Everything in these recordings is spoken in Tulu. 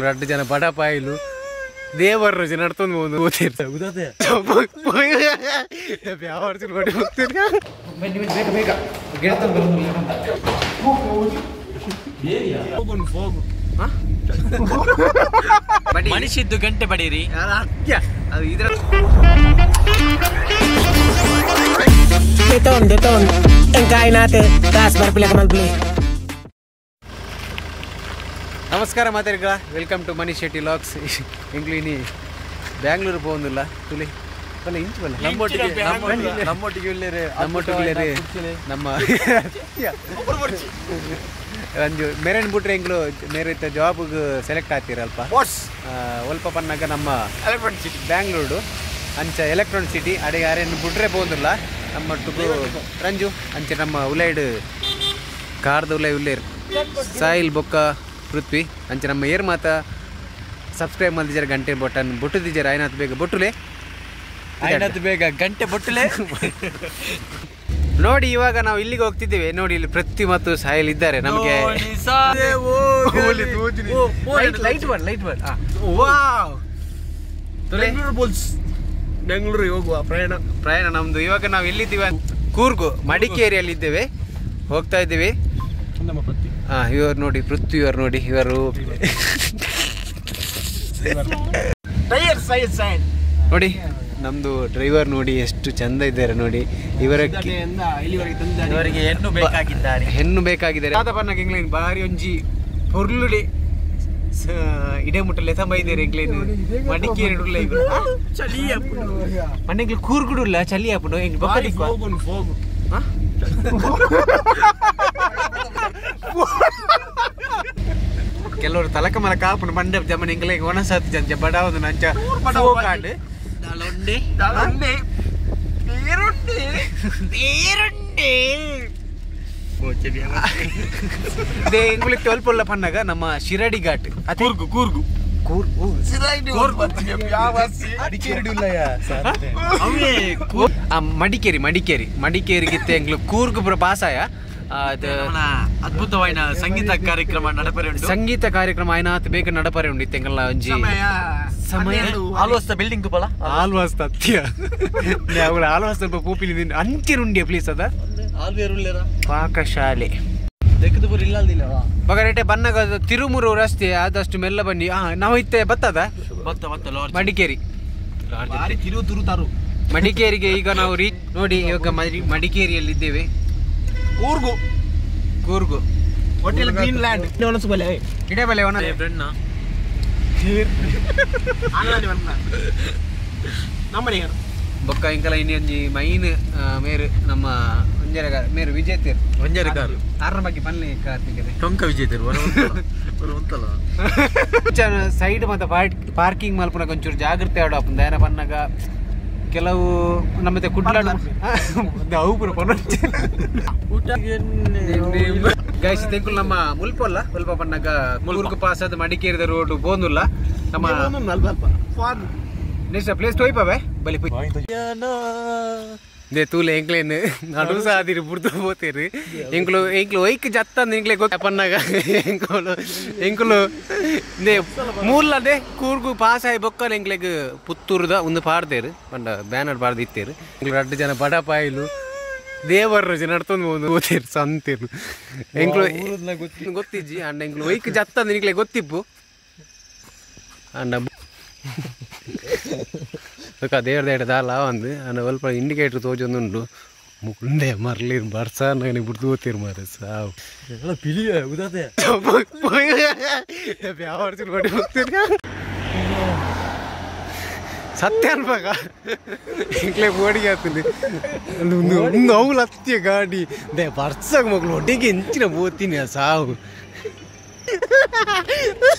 ರಡ್ಡು ಜನ ಬಡಪಾಯಿಲು ದೇವರ ನಡ್ತೊಂದು ಮನುಷ್ಯದ್ದು ಗಂಟೆ ಬಡೀರಿ. ನಮಸ್ಕಾರ ಮಾತಾಡಿಗಳ, welcome to Manish Shetty vlogs. ಎಂಗ್ಲಿನಿ Bangalore ಪೋಂದಿಲ್ಲ ತುಲಿ ಬಲ್ಲ ಇಂಚು ಬಲ್ಲ ನಮ್ಮೊಟ್ಟಿಗೆ ನಮ್ಮೊಟ್ಟಿಗೆ ನಮ್ಮೊಟ್ಟಿಗೆ ನಮ್ಮ ರಂಜು ಮೇರೆನ್ ಬಿಟ್ರೆ ಎಂಗ್ಲು ಮೇರೆ ಇತ್ತ ಜಾಬ್ಗೆ ಸೆಲೆಕ್ಟ್ ಆಗ್ತೀರಲ್ಪ ಒಲ್ಪ ಪನ್ನಾಗ ನಮ್ಮ ಬ್ಯಾಂಗ್ಳೂರು ಅಂಚ ಎಲೆಕ್ಟ್ರಾನಿಕ್ ಸಿಟಿ ಅಡಿಗೆ ಯಾರೇನು ಬಿಟ್ರೆ ಪೋಂದಿಲ್ಲ ನಮ್ಮೊಟ್ಟಿಗೆ ರಂಜು ಅಂಚೆ ನಮ್ಮ ಉಲೈಡ್ ಕಾರ್ದ ಉಲೈ ಉಲ್ಲೇರು ಸಾಯಿಲ್ ಬೊಕ್ಕ ಪೃಥ್ವಿ ಅಂಚೆ ನಮ್ಮ ಏರ್ ಮಾತ ಸಬ್ಸ್ಕ್ರೈಬ್ ಮಾಡಿದ್ದಾರೆ ಗಂಟೆ ಬಟನ್ ಬೊಟ್ಟುದಿದ್ದಾರೆ ಆಯ್ನಾತ್ ಬೇಗ ಬೊಟ್ಟುಲೆ ಆಯ್ನಾತ್ ಬೇಗ ಗಂಟೆ ಬೊಟ್ಟುಲೆ. ನೋಡಿ ಇವಾಗ ನಾವು ಇಲ್ಲಿಗೆ ಹೋಗ್ತಿದ್ದೇವೆ. ನೋಡಿ ಇಲ್ಲಿ ಪೃಥ್ವಿ ಮತ್ತು ಸಾಯಿಲ್ ಇದ್ದಾರೆ. ನಮಗೆ ಲೈಟ್ ಬರ್ ಲೈಟ್ ಬರ್. ವಾವ್, ಬೆಂಗಳೂರಿಗೆ ಹೋಗುವ ಪ್ರಯಾಣ ಪ್ರಯಾಣ ನಮ್ದು. ಇವಾಗ ನಾವು ಎಲ್ಲಿದ್ದೀವಿ? ಕೂರ್ಗು ಮಡಿಕೇರಿಯಲ್ಲಿ ಇದ್ದೇವೆ, ಹೋಗ್ತಾ ಇದ್ದೀವಿ. ಹಾ, ಇವರು ನೋಡಿ ಪೃಥ್ವಿ ಇವರು ನೋಡಿ ಇವರು ನೋಡಿ ನಮ್ದು ಡ್ರೈವರ್ ನೋಡಿ ಎಷ್ಟು ಚಂದ ಇದ್ದಾರೆ ನೋಡಿ. ಇವರ ಇವರಿಗೆ ಹೆಣ್ಣು ಬೇಕಾಗಿದ್ದಾರೆ, ಹೆಣ್ಣು ಬೇಕಾಗಿದ್ದಾರೆ. ಇಂಗ್ಲೇನ್ ಬಾರಿ ಒಂಜಿ ಪೊರ್ಲುಡೆ ಇಡೇ ಮುಟ್ಟಲೆ ತಂಬ ಇದ್ದಾರೆ. ಇಂಗ್ಲೇನ್ ಮಡಿಕೇರಿ ಮನೆಗೆ ಕೂರ್ಗುಡುಲ್ಲ ಚಳಿ ಆಪುಂಡು. ಎಂಗ್ ಬೊಕ್ಕ ಕೆಲವರು ತಲಕ ಮಲಕ ಆಪುಂಡು ಮಂಡಪ ಜಮನ್ ಎಂಗ್ಲೆ ಒಣಸಾತಿ ಜಂಚ ಬಡಾವದು ನಂಚ ಕಾಡು ಎಂಗುಳಿಗೆ ಅಲ್ಪೊಲ್ಲ ಪನ್ನಾಗ ನಮ್ಮ ಶಿರಡಿ ಘಾಟ್ ಕೂರ್ಗು ಕೂರ್ಗು ಮಡಿಕೇರಿ ಮಡಿಕೇರಿ ಮಡಿಕೇರಿಗಿತ್ತೆ ಎಂಗ್ಲು ಕೂರ್ಗು ಪುರ ಪಾಸಾಯ. ಅದ್ಭುತವಾದ ಸಂಗೀತ ಕಾರ್ಯಕ್ರಮ ನಡಪರೆ ಉಂಟು. ಸಂಗೀತ ಕಾರ್ಯಕ್ರಮ ಆಯ್ನಾತ್ ಬೇಗ ನಡಪರೆ ಉಂಟು. ಇತ್ತೆಂಗಲ್ಲ ಒಂಜಿ ಸಮಯ ಆಲ್ವಾಸ್ತ ಬಿಲ್ಡಿಂಗ್ ಬಲ ಆಲ್ವಾಸ್ತ ಅತ್ಯ ಅವಳ ಆಲ್ವಾಸ್ತ ಸ್ವಲ್ಪ ಪೂಪಿಲಿ ಅಂಚಿನ ಪ್ಲೀಸ್ ಅದ ಪಾಕಶಾಲೆ ಬಗರೇಟೆ ಬನ್ನಾಗ ತಿರುಮುರು ರಸ್ತೆ ಆದಷ್ಟು ಮೆಲ್ಲ ಬನ್ನಿ. ನಾವು ಇತ್ತೆ ಬತ್ತದ ಮಡಿಕೇರಿ ಮಡಿಕೇರಿಗೆ ಈಗ ನಾವು ರೀಚ್ ನೋಡಿ. ಇವಾಗ ಮಡಿಕೇರಿಯಲ್ಲಿ ಇದ್ದೇವೆ. Coorg Coorg hotel green land ಇಡೇ ಬಲೆ ಬೊಕ್ಕ ಇಂಕಲ ಇನ್ನೊಂಜಿ ಮೈನ್ ಮೇರು ನಮ್ಮ ಒಂಜರಗಾರ ಮೇರು ವಿಜಯತೇರು ಒಂಜರಗಾರು ಆರನ ಬಗ್ಗೆ ಪನ್ಲೆ ಕಾರ್ತಿಕರೆ ಟೊಂಕ ವಿಜಯತೇರು ಸೈಡ್ ಮತ್ತೆ ಪಾರ್ಕಿಂಗ್ ಮಲ್ಪುನಗ ಒಂಚೂರು ಜಾಗ್ರತೆ ಆಡೋ ದಾನ ಪನ್ನಾಗ ಕೆಲವು ನಮ್ಮ ಕುಡ್ಲಾಡ ಅವು ಪೂರ ಗೈಸ್ ತೆಂಕುಲು ನಮ್ಮ ಮುಲ್ಪಲ್ಲ ಮುಲ್ಪ ಪನ್ನಾಗ ಮುಲ್ಕ ಪಾಸ್ ಆದ ಮಡಿಕೇರಿದ ರೋಡ್ ಬೋಂದುಲ್ಲ ನಮ್ಮ ನೆಕ್ಸ್ಟ್ ಪ್ಲೇಸ್ ಟೋಯ್ಪವೆ ಬಲಿ they ತೂಲೆ ಎಂಕ್ಲೇನ್ ನಡು ಸಾದಿರಿ ಬುಡ್ದು ಹೋಗ್ತೀರಿ. ಎಂಕ್ಲು ಎಂಕ್ಲು ಒಯ್ಕ್ ಜತ್ತಂದು ಎಂಕ್ಲೆ ಗೊತ್ತ ಪನ್ನಾಗ ಎಂಕುಲು ಎಂಕುಲು they ಮೂಲದೆ ಕೂರ್ಗು ಪಾಸ್ ಆಯಿ ಬೊಕ್ಕಲ್ ಎಂಕ್ಲೆಗ್ ಪುತ್ತೂರುದ ಒಂದು ಪಾಡ್ದೇರು ಪಂಡ ಬ್ಯಾನರ್ ಪಾಡ್ದು ಇತ್ತೇರು. ಎಂಕ್ಲು ರಡ್ಡು ಜನ ಬಡಪಾಯಿಲು ದೇವರ ನಡ್ತೊಂದು ಹೋಗ್ತೀರಿ ಸಂತೇರು. ಎಂಕ್ಲು ಗೊತ್ತಿಜ್ಜಿ ಅಂಡ ಎಂಕ್ಲು ಒಯ್ಕ್ ಜತ್ತಂದು ಎಂಕ್ಲೆ ಗೊತ್ತಿಪ್ಪು ಅಂಡ ದೇವ್ರ ದೇಡ ದಾಲ ಒಂದು ಅಂಡ ಸ್ವಲ್ಪ ಇಂಡಿಕೇಟರ್ ತೋಜೊಂದುಂಡು ಮುಕುಂಡೆ ಮರ್ಲಿ ಬರ್ಸ ನನಗೆ ಬಿಡ್ದು ಹೋಗ್ತೀರಿ ಮಾರೆ ಸಾವು ಸತ್ಯ ಅನ್ಪಾಗ ಎಂಕ್ಲೆ ಬೋಡಿಗೆ ಆಗ್ತದೆ ಒಂದು ಅವ್ಲು ಹತ್ತಿಯ ಗಾಡಿ they ಬರ್ಸಾಗ ಮಗಳು ಒಟ್ಟಿಗೆ ಎಂಚಿನ ಬೋತೀನಿ ಸಾವು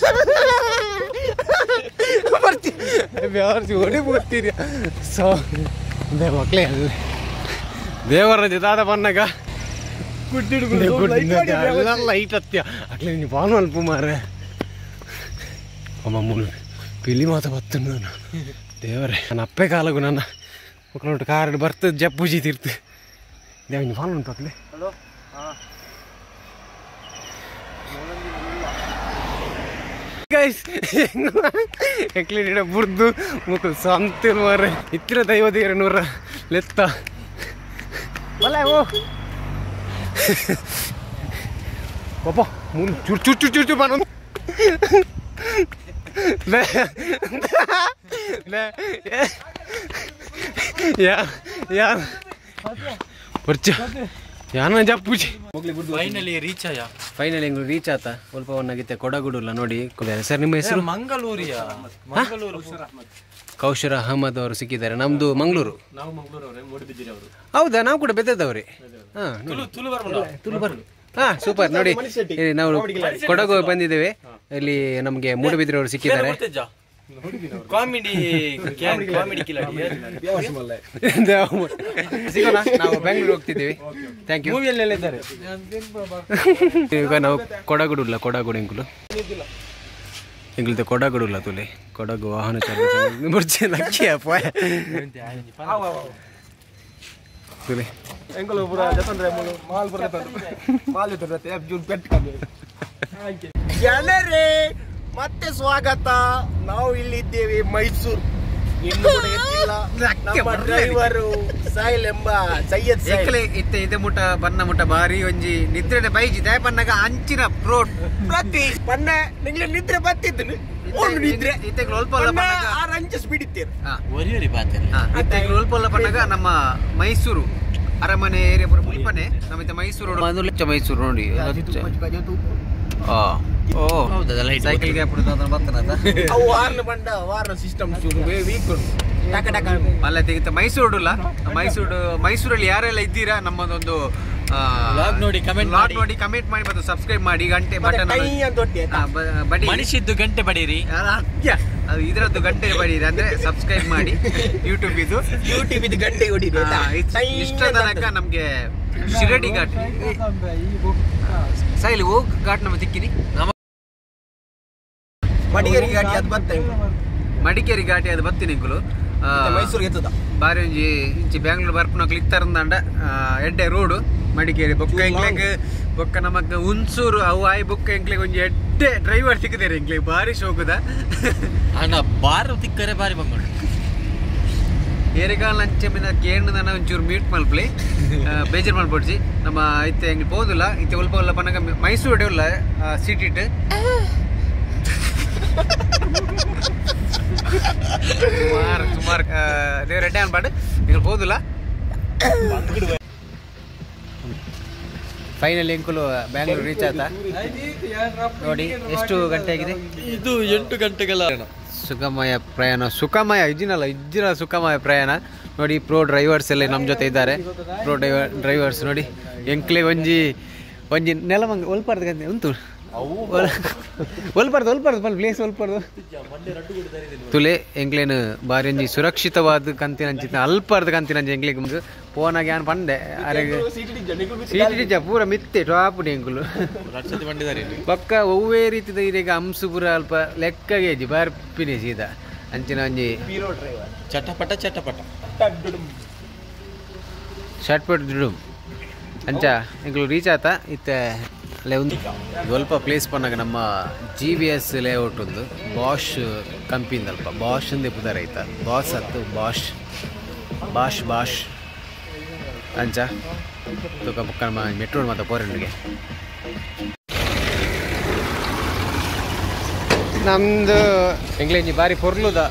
ಬರ್ತಿ ಓಡಿ ಹೋಗ್ತೀರಿ ಸೊ ಮಕ್ಕಳೇ ದೇವರ ದಾದ ಬನ್ನಾಗ ಲೈಟ್ ಹತ್ಯ ಅಕ್ಲೆ ನೀವು ಬಾನು ಅಲ್ಪ ಮಾರೆ ಅಮ್ಮ ಮುಳು ಪಿಲಿ ಮಾತ ಬತ್ತು ನಾನು ದೇವರೇ ನನ್ನ ಅಪ್ಪೆ ಕಾಲಗು ನನ್ನ ಮಕ್ಕಳು ಕಾರ್ ಬರ್ತದೆ ಜಪ್ಪುಜಿ ತೀರ್ತು ದೇವ ನೀವು ಬಾನು ಉಂಟು ಅಕ್ಲೆ. ಹಲೋ. ಗೈಸ್ ಎಂಕ್ಲಿನ ಬುರ್ದು ಮುಕುಲ್ ಸಂತಿಲ್ ಮಾರ್ರೆ ಇತ್ತಿರ ದೈವದೇರ ನೂರ ಲೆತ್ತ ಬಲ ಓ ಪಾಪ ಮೂಲು ಚುರ್ ಚುರ್ ಚುರ್ ಚುರ್ ಚುರ್ ಬನ್ನೊಂದು ಲೇ ಲೇ ಯಾ ಯಾ ಬರ್ಚ ಯಾನ ಜಪ್ಪುಜಿ ಫೈನಲಿ ರೀಚ್ ಆಯ. ಫೈನಲಿ ಎಂಗ್ಲು ರೀಚ್ ಆತ ಸ್ವಲ್ಪ ಒನ್ನಾಗಿತ್ತೆ ಕೊಡಗುಡುಲ್ಲ ನೋಡಿ. ಸರ್ ನಿಮ್ಮ ಹೆಸರು? ಮಂಗಳೂರಿಯ ಮಂಗಳೂರು ಕೌಶರ್ ಅಹಮದ್ ಅವರು ಸಿಕ್ಕಿದ್ದಾರೆ. ನಮ್ದು ಮಂಗಳೂರು. ನಾವು ಮಂಗಳೂರವರೇ, ಮೂಡುಬಿದಿರೆ ಅವರು. ಹೌದಾ, ನಾವು ಕೂಡ ಬೆದ್ದದವರೇ. ಹಾ ಸೂಪರ್. ನೋಡಿ ನಾವು ಕೊಡಗು ಬಂದಿದ್ದೇವೆ, ಇಲ್ಲಿ ನಮಗೆ ಮೂಡುಬಿದಿರೆ ಅವರು ಸಿಕ್ಕಿದ್ದಾರೆ. ಕಾಮಿಡಿ ಕಾಮಿಡಿ ಕಿಲಾಡಿ ಸಿಗೋಣ, ನಾವು ಬೆಂಗಳೂರು ಹೋಗ್ತಿದ್ದೀವಿ. Thank you. ಈಗ ನಾವು ಕೊಡಗುಡುಲ್ಲ, ಕೊಡಗುಡು ಎಂಕುಲು ಎಂಗ್ಲಿತ ಕೊಡಗುಡುಲ್ಲ ತುಲೆ ಕೊಡಗು ವಾಹನ ಚಾಲಕ ತುಲೆ ಎಂಕುಲು ಪೂರ ಜತಂದ್ರೆ ಮಾಲ್ ಮಾಲ್ ಜನರೇ ಮತ್ತೆ ಸ್ವಾಗತ. ನಾವು ಇಲ್ಲಿದ್ದೇವೆ ಮೈಸೂರು. ಇನ್ನು ಕೂಡ ಎತ್ತಿಲ್ಲ ನಮ್ಮ ಡ್ರೈವರು ಸಾಹಿಲ್ ಎಂಬ ಸೈಯದ್ ಸಾಹಿಲ್. ಇತ್ತೆ ಇದೆ ಮುಟ ಬನ್ನ ಮುಟ ಬಾರಿ ಒಂಜಿ ನಿದ್ರೆನೆ ಬೈಜಿ ದಾಯ ಪನ್ನಗ ಅಂಚಿನ ಪ್ರೋಟ್ ಪ್ರತಿ ಬನ್ನ ನಿಂಗೆ ನಿದ್ರೆ ಬತ್ತಿದ್ದು ಒಂದು ನಿದ್ರೆ ಇತ್ತೆ ಒಲ್ಪ ಪನ್ನಗ ಆರು ಅಂಚು ಸ್ಪೀಡ್ ಇತ್ತೇರು ಒರಿ ಒರಿ ಬಾತೇರು. ಇತ್ತೆ ಒಲ್ಪ ಪನ್ನಗ ನಮ್ಮ ಮೈಸೂರು ಅರಮನೆ ಏರಿಯಾ ಪೂರ ಮುಲ್ಪನೆ. ನಮ್ಮ ಇತ್ತೆ ಮೈಸೂರು ಮೈಸೂರು ನೋಡಿ. ಸೈಕಲ್ ಗ್ಯಾಪ್ ಅಲ್ಲ ತೆಗಿತ ಮೈಸೂರುಲ್ಲ. ಮೈಸೂರು ಮೈಸೂರಲ್ಲಿ ಯಾರೆಲ್ಲ ಇದ್ದೀರಾ ನಮ್ಮದೊಂದು ನೋಡಿ ಕಮೆಂಟ್ ನೋಡಿ ಕಮೆಂಟ್ ಮಾಡಿ ಮತ್ತು ಸಬ್ಸ್ಕ್ರೈಬ್ ಮಾಡಿ. ಗಂಟೆ ಬಟನ್ ಬಡಿ ಮನುಷ್ಯದ್ದು ಗಂಟೆ ಬಡೀರಿ, ಅದು ಇದರದ್ದು ಗಂಟೆ ಬಡೀರಿ ಅಂದ್ರೆ ಸಬ್ಸ್ಕ್ರೈಬ್ ಮಾಡಿ. ಯೂಟ್ಯೂಬ್ ಇದು ಯೂಟ್ಯೂಬ್ ಇದು ಗಂಟೆ ಹೊಡೀರಿ. ಇಷ್ಟ ತನಕ ನಮ್ಗೆ ಶಿರಡಿ ಘಾಟ್ ಸೈಲಿ ಹೋಗ್ ಘಾಟ್ ನಮ್ಮ ತಿಕ್ಕಿನಿ ಮಡಿಕೇರಿ ಘಾಟಿ ಅದು ಬತ್ತ ಮಡಿಕೇರಿ ಘಾಟಿ ಅದು ಬತ್ತಿ ನಿಂಕುಲು ಮೈಸೂರಿಗೆ ಎತ್ತದ ಬಾರಿ ಒಂಜಿ ಇಂಚಿ ಬ್ಯಾಂಗ್ಳೂರ್ ಬರ್ಪುನಕ್ಲು ಇತ್ತರಂದಂಡ ಎಡ್ಡೆ ರೋಡು ಮಡಿಕೇರಿ ಬೊಕ್ಕ ಎಂಕ್ಲೆಗ್ ಬೊಕ್ಕ ನಮಕ್ ಹುಣಸೂರು ಅವು ಆಯ್ ಬೊಕ್ಕ ಎಂಕ್ಲೆಗ್ ಒಂಜಿ ಎಡ್ಡೆ ಡ್ರೈವರ್ ಸಿಕ್ಕುದೇರೆ ಎಂಕ್ಲೆಗ್ ಬಾರಿ ಶೋಕುದ ಅಣ್ಣ ಬಾರು ತಿಕ್ಕರೆ ಬಾರಿ ಬಂಗೋಡು ಏರೆಗಾಲ ಅಂಚೆ ಮಿನ ಕೇಂದ್ರ ನನ್ನ ಒಂಚೂರು ಮ್ಯೂಟ್ ಮಲ್ಪಲಿ ಬೇಜಾರು ಮಲ್ಪೊಡ್ಚಿ ನಮ್ಮ ಇತ್ತೆ ಎಂಕ್ ಪೋದುಲ್ಲ ಇತ್ತೆ ಒಲ್ಪ ಒಲ್ಲ ಪನ್ನಗ ಮೈಸೂರು ಉಲ್ಲ ಸಿಟಿಟ್ ಸುಮಾರು ಸುಮಾರು ದೇವ್ರ ಎಡ್ಡೆ ಅನ್ಪಾಡು ಎಂಕ್ ಪೋದುಲ್ಲ. ಫೈನಲಿ ಎಂಕುಲು ಬ್ಯಾಂಗ್ಳೂರು ರೀಚ್ ಆತ ನೋಡಿ. ಎಷ್ಟು ಗಂಟೆ ಆಗಿದೆ? ಇದು 8 ಗಂಟೆಗಳ ಸುಖಮಯ ಪ್ರಯಾಣ. ಸುಖಮಯ ಇಜ್ಜಿನಲ್ಲ ಇಜ್ಜಿನ ಸುಖಮಯ ಪ್ರಯಾಣ ನೋಡಿ. ಪ್ರೋ ಡ್ರೈವರ್ಸ್ ಎಲ್ಲ ನಮ್ಮ ಜೊತೆ ಇದ್ದಾರೆ. ಪ್ರೋ ಡ್ರೈವರ್ಸ್ ನೋಡಿ ಎಂಕ್ಲೆ ಒಂಜಿ ಒಂಜಿ ನೆಲಮಂಗ ಒಲ್ಪಾರ್ದು ಗಂಟೆ ಉಂಟು ಒಲ್ಪಾರ್ದು ಒಲ್ಪಾರ್ದು ಪಲ್ ಪ್ಲೇಸ್ ಒಲ್ಪಾರ್ದು ತುಲೆ ಎಂಕ್ಲೇನು ಬಾರಿ ಒಂಜಿ ಸುರಕ್ಷಿತವಾದ ಕಂತಿನಂಚಿನ ಅಲ್ಪಾರ್ದು ಕಂತಿನಂಚಿ ಎಂಕ್ಲೆಗ್ ಪೋನಾಗ ಯಾನ್ ಪಂಡೆ ಅರೆ ಸೀಟ್ ಪೂರ ಮಿತ್ತೆ ಟಾಪ್ ಎಂಕುಲು ಪಕ್ಕ ಒವ್ವೇ ರೀತಿದ ಈಗ ಅಂಸು ಪೂರ ಅಲ್ಪ ಲೆಕ್ಕಗೇಜಿ ಬಾರ್ಪಿನಿ ಸೀದಾ ಅಂಚಿನ ಒಂಜಿ ಚಟಪಟ ಚಟಪಟ ಶಾರ್ಟ್ ದುಡು ಅಂಚ ಎಂಕುಲು ರೀಚ್ ಆತ ಇತ್ತೆ ಅಲ್ಲೇ ಒಂದು ಸ್ವಲ್ಪ ಪ್ಲೇಸ್ ಪನ್ನಾಗ ನಮ್ಮ ಜಿ ವಿ ಎಸ್ ಲೇಔಟ್ ಒಂದು ಬಾಷ್ ಕಂಪಿಂದ ಅಲ್ಪ ಬಾಷ್ ಅಂದೆ ಪುದಾರ ಐತ ಬಾಸ್ ಅತ್ತು ಬಾಷ್ ಬಾಷ್ ಬಾಷ್ ಅಂಚ ತುಕ ಬೊಕ್ಕ ನಮ್ಮ ಮೆಟ್ರೋ ಮಾತ ಪೋರನ್ಗೆ ನಮ್ಮದು ಎಂಗ್ಲೇಂಜಿ ಬಾರಿ ಪೊರ್ಲುದ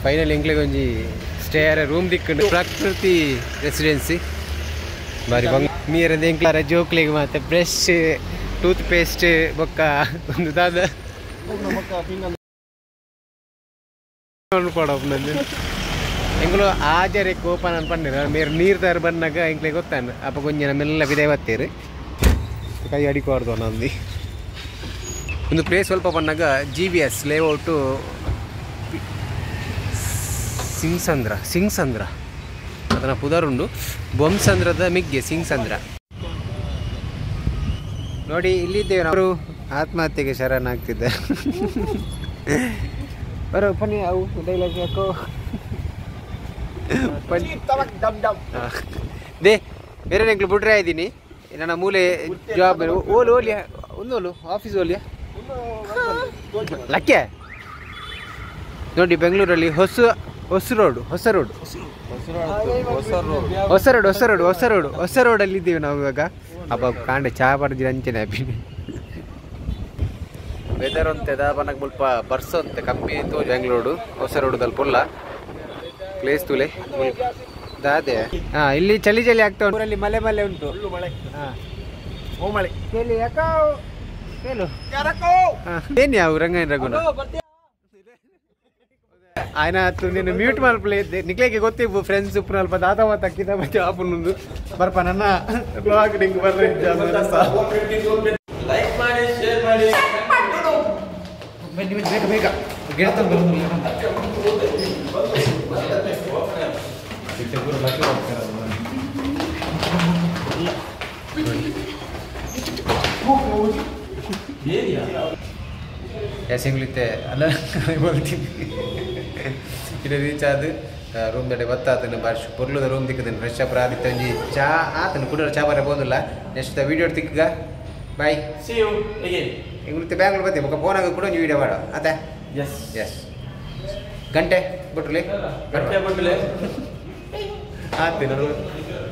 ಫೈನಲ್ ಎಂಗ್ಲೇಗ್ ಒಂಜಿ ಸ್ಟೇ ಆರೆ ರೂಮ್ ದಿಕ್ಕುಂಡು ಪ್ರಕೃತಿ ರೆಸಿಡೆನ್ಸಿ ಬಾರಿ ಬಂಗ ನೀರಂದು ಎಂಕ್ಲಾರ ಜೋಕ್ಲಿಗೆ ಮಾತೆ ಬ್ರಷ್ ಟೂತ್ ಪೇಸ್ಟ್ ಬೊಕ್ಕ ಒಂದು ದಾದ ಎಂಕುಲು ಆಜರೆ ಕೋಪನ ಅನ್ಪಂಡಿರ ಮೇರ್ ನೀರು ತಾರು ಬಂದಾಗ ಎಂಕ್ಲೆ ಗೊತ್ತಾನ ಅಪ್ಪ ಕೊಂಜ ನಮ್ಮೆಲ್ಲ ವಿದಾಯ ಬತ್ತೀರು ಕೈ ಅಡಿಕೋರ್ದು ನಂದಿ ಒಂದು ಪ್ಲೇಸ್ ಸ್ವಲ್ಪ ಬಂದಾಗ ಜಿ ವಿ ಎಸ್ ಲೇಔಟು ಸಿಂಗ್ಸಂದ್ರ ಸಿಂಗ್ಸಂದ್ರ ಅದನ್ನ ಪುದರುಂಡು ಬೊಮ್ಸಂದ್ರದ ಮಿಗ್ಗೆ ಸಿಂಗ್ಸಂದ್ರ ನೋಡಿ ಇಲ್ಲಿದ್ದೇವೆ ಅವರು ಆತ್ಮಹತ್ಯೆಗೆ ಶರಣಾಗ್ತಿದ್ದಾರೆ. ಬರೋ ಪನ್ನಿ ಅವು ಡೈಲಾಗ್ ಯಾಕೋ they ಬೇರೆ ಎಂಕ್ಲು ಬಿಟ್ರೆ ಇದ್ದೀನಿ ನನ್ನ ಮೂಲೆ ಜಾಬ್ ಓಲ್ ಓಲಿಯಾ ಒಂದು ಓಲು ಆಫೀಸ್ ಓಲಿಯಾ ಲಕ್ಕೆ ನೋಡಿ ಬೆಂಗಳೂರಲ್ಲಿ ಹೊಸ ಹೊಸ ರೋಡ್ ಹೊಸ ರೋಡ್ ಹೊಸ ರೋಡ್ ಹೊಸ ರೋಡ್ ಹೊಸ ರೋಡ್ ಹೊಸ ರೋಡಲ್ಲಿ ಇದ್ದೀವಿ ನಾವು ಇವಾಗ. ಅಬ್ಬ ಕಾಂಡೆ ಚಾ ಪಡ್ದಿರ ಅಂಚನೆ ವೆದರ್ ಅಂತೆ ದಾಬನಗ್ ಮುಲ್ಪ ಬರ್ಸಂತೆ ಕಮ್ಮಿ ಇತ್ತು. ಬೆಂಗಳೂರು ಹೊಸ ರೋಡದಲ್ಲಿ ಪುಲ್ಲ ಪ್ಲೇಸ್ ತುಲೆ ದಾದೆ. ಹಾ ಇಲ್ಲಿ ಚಳಿ ಚಳಿ ಆಗ್ತಾ ಉಂಟು. ಊರಲ್ಲಿ ಮಳೆ ಮಳೆ ಉಂಟು. ಹಾ ಮಳೆ ಕೇಳಿ ಯಾಕೋ ಕೇಳು ಏನ್ ಯಾವ ರಂಗಯ್ಯ ರಘುನ ఆయన నేను ಮ್ಯೂಟ್ ಮಲ್ಪಲೆ ನಿಕ್ಲೇಗೆ ಗೊತ್ತಿಬ್ಬು ಫ್ರೆಂಡ್ಸ್ ಉಪ್ಪು ಅಲ್ಪ ದಾದ ಮಾತಾಕಿದ ಮತ್ತೆ ಆಪುನೊಂದು ಬರ್ಪ ನನ್ನ ಬ್ಲಾಗ್ ನಿಂಗೆ ಬರ್ರೆ. ಲೈಕ್ ಮಾಡಿ, ಶೇರ್ ಮಾಡಿ. ಬನ್ನಿ ಬನ್ನಿ, ಬೇಗ ಬೇಗ ಗಿಡ ತಂದು. ಎಸೆಂಗ್ಲಿತ್ತೆ ಅಲ್ಲ ಬರ್ತೀನಿ. ಇದು ರೀಚ್ ಆದ್ ರೂಮ್ ದಡೆ ಬತ್ತಾತನ ಬಾರಿ ಪೊರ್ಲುದ ರೂಮ್ ತಿಕ್ಕದನ್ ಫ್ರೆಶ್ ಅಪ್ ಆದಿತ್ತ ಒಂಜಿ ಚಾ ಆತನ ಕುಡರ ಚಾ ಬರ ಬೋದಿಲ್ಲ. ನೆಕ್ಸ್ಟ್ ವಿಡಿಯೋ ತಿಕ್ಕಗ ಬಾಯ್. See you again. ಎಂಗ್ಲಿತ್ತೆ ಬ್ಯಾಂಗ್ಳೂರ್ ಬತ್ತಿ ಬೊಕ ಫೋನ್ ಆಗ ಕೂಡ ಒಂಜಿ ವಿಡಿಯೋ ಮಾಡು ಆತ. ಎಸ್ ಎಸ್ ಗಂಟೆ ಬಿಟ್ರಲಿ ಗಂಟೆ ಬಿಟ್ರಲಿ. ಆತು.